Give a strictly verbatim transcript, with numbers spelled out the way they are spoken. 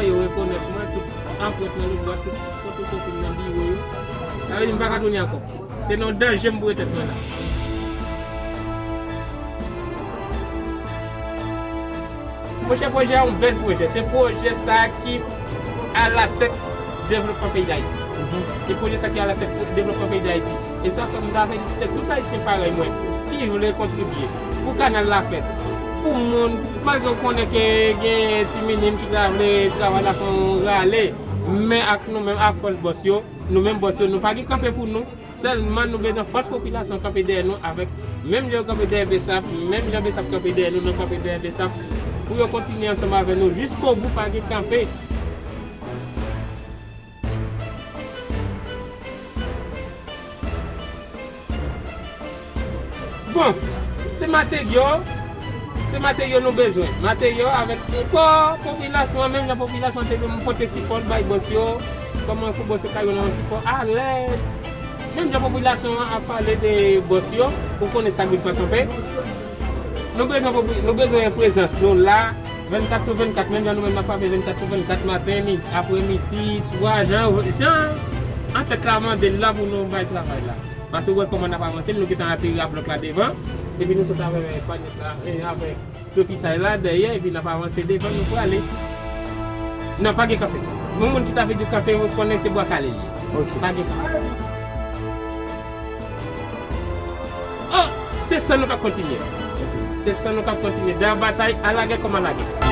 Yo rekonèt mwen, tout anprent nan lòt bò, tout fotokòpi m nan biwo yo. Sa vle di m pa ka tounen ankò. Se nan danje m pou ret tèt mwen la. Monchè, pwojè a yon bèl pwojè. Se pwojè sa ki alatèt devlopman peyi Dayiti. Se pwojè sa ki alatèt devlopman peyi Dayiti. E sa fè m ta felisite tout Ayisyen parèy mwen ki vle kontribye pou kanal la fèt. Pou moun, malgre w konnen ke gen ti minim ki ta vle travay la fè yon rale, men ak nou menm, ak fòs bòs yo, nou menm bòs yo, nou pa gen kanpe pou nou. Sèlman nou bezwen fòs popilasyon kanpe dèyè nou avèk menm jan yo kanpe dèyè BSAP, menm jan BSAP kanpe dèyè nou, nou kanpe dèyè BSAP pou yo kontinye ansanm avè nou jiskobou, pa gen kanpe. Bon, se materyo, se materyo nou bezwen. Materyo avèk sipò popilasyon an, menm jan popilasyon an te vin pote sipò l bay bòs yo, kòman pou bòs yo ka jwenn yon sipò alèz. Menm jan popilasyon an ap pale de bòs yo, ou konnen sa k vin fè kanpe. Nou bezwen popi-, nou bezwen prezans nou la, vennkat sou vennkat, menm jan nou menm n ap frape vennkat sou vennkat, maten, mi-, apremidi, swa, jan, jan antèt la mande l la pou nou bay travay la. Paske ou wè kòman n ap avanse, nou gentan ateri a blòk la devan, epi nou sot avèk panyèt la, e avèk pepichay la dèyè, epi n ap avanse devan, nou prale. Non, pa gen kanpe. Yon moun ki ta vle di kanpe, ou konnen se bwa kale l ye. Ok. Pa gen kanpe. Oh, se san nou k ap kontinye. Se san nou k ap kontinye. Dayè batay, a lagè kòm a lagè.